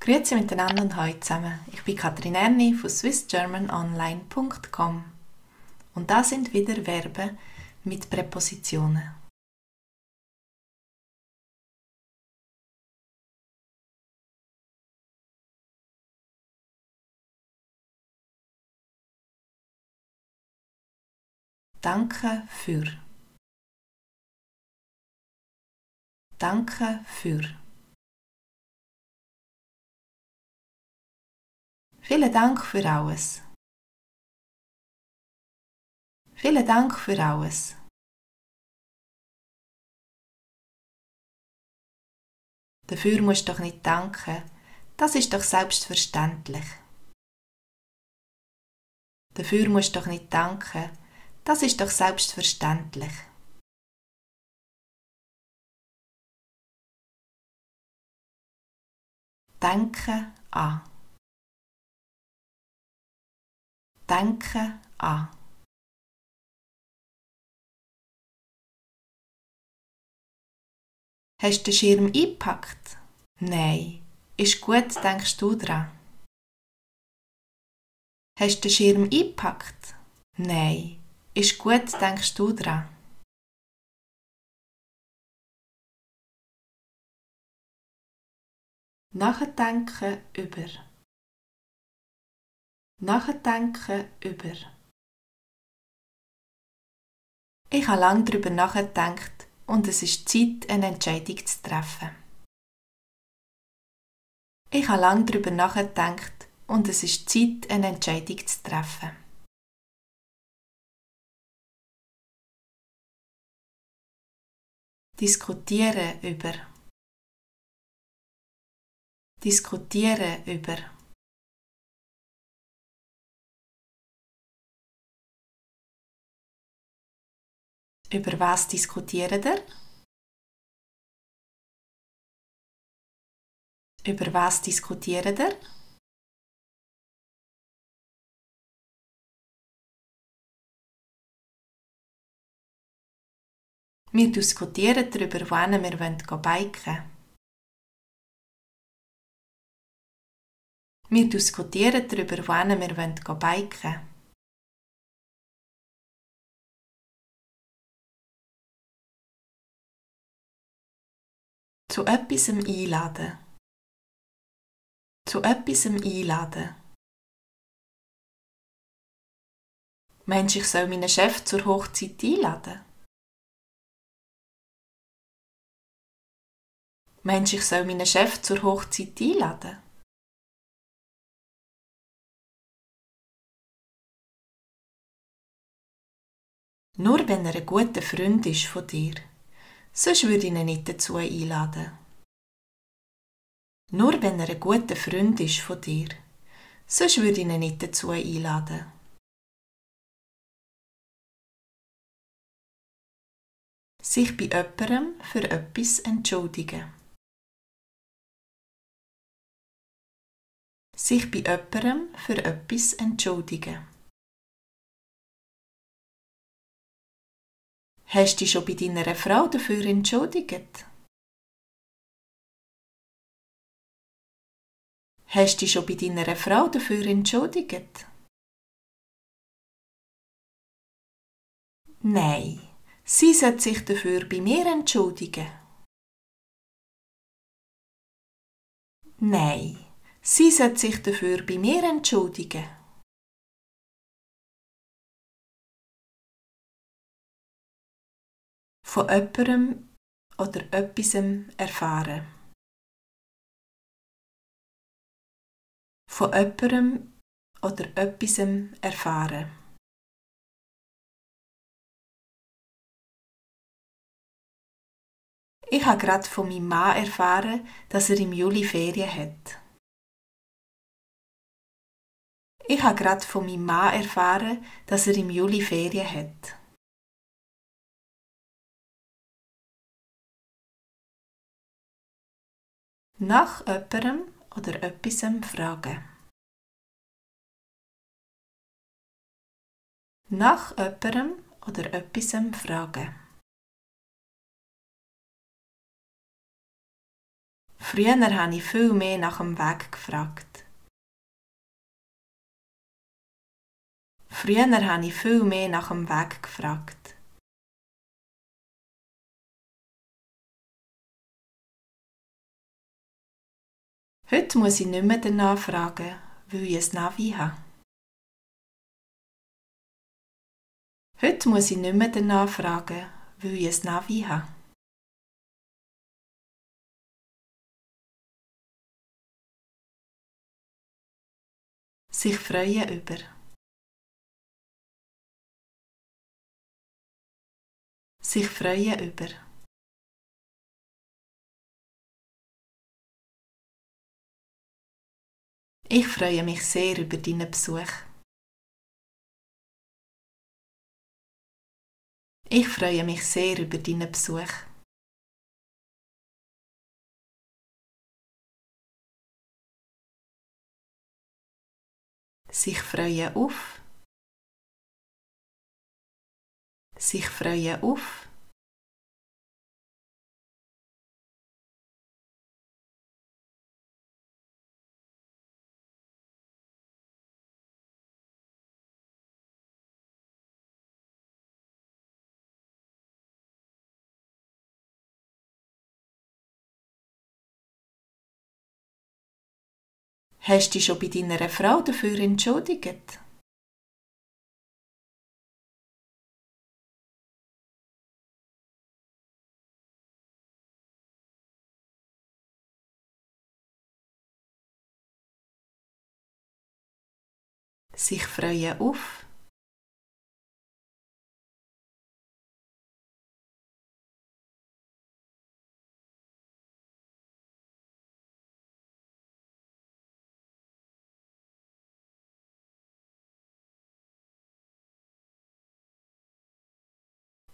Grüezi miteinander und hallo zusammen. Ich bin Katrin Erni von swissgermanonline.com und da sind wieder Verben mit Präpositionen. Danke für. Danke für. Vielen Dank für alles. Vielen Dank für alles. Dafür musst du doch nicht danken. Das ist doch selbstverständlich. Dafür musst du doch nicht danken. Das ist doch selbstverständlich. Denke an. Denke an. Hast du den Schirm eingepackt? Nein. Ist gut, denkst du dran. Hast du den Schirm eingepackt? Nein. Ist gut, denkst du dran. Nachdenken über. Nachdenken über. Ich habe lange darüber nachgedacht und es ist Zeit, eine Entscheidung zu treffen. Ich habe lange darüber nachgedacht und es ist Zeit, eine Entscheidung zu treffen. Diskutieren über. Diskutieren über. Über was diskutiert ihr? Über was diskutiert ihr? Wir diskutieren darüber, wohin wir biken wollen. Wir diskutieren darüber, wohin wir biken wollen. Zu etwas einladen. Zu etwas einladen. Meinst du, ich soll meinen Chef zur Hochzeit einladen? Meinst du, ich soll meinen Chef zur Hochzeit einladen? Nur wenn er ein guter Freund ist von dir. Sonst würde ich ihn nicht dazu einladen. Nur wenn er ein guter Freund ist von dir. Sonst würde ich ihn nicht dazu einladen. Sich bei jemandem für etwas entschuldigen. Sich bei jemandem für etwas entschuldigen. Hast du dich schon bei deiner Frau dafür entschuldigt? Hast du dich schon bei deiner Frau dafür entschuldigt? Nein, sie sollte sich dafür bei mir entschuldigen. Nein, sie sollte sich dafür bei mir entschuldigen. Von jemandem oder etwas erfahren. Von jemandem oder etwas erfahren. Ich habe gerade von meinem Mann erfahren, dass er im Juli Ferien hat. Ich habe gerade von meinem Mann erfahren, dass er im Juli Ferien hat. Nach jemandem oder etwas fragen. Nach jemandem oder etwas fragen. Früher habe ich viel mehr nach dem Weg gefragt. Früher habe ich viel mehr nach dem Weg gefragt. Heute muss ich nicht mehr danach fragen, weil ich ein Navi habe. Heute muss ich nicht mehr danach fragen, weil ich ein Navi habe. Sich freuen über. Sich freuen über. Ich freue mich sehr über deinen Besuch. Ich freue mich sehr über deinen Besuch. Sich freuen auf. Sich freuen auf. Hast du dich schon bei deiner Frau dafür entschuldigt? Sich freuen auf.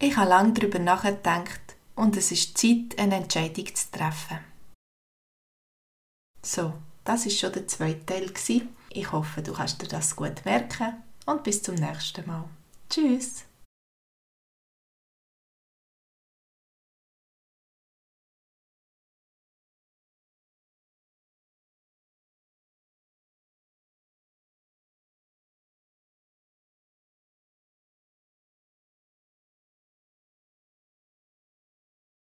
Ich habe lange darüber nachgedacht und es ist Zeit, eine Entscheidung zu treffen. So, das ist schon der zweite Teil. Ich hoffe, du kannst dir das gut merken und bis zum nächsten Mal. Tschüss!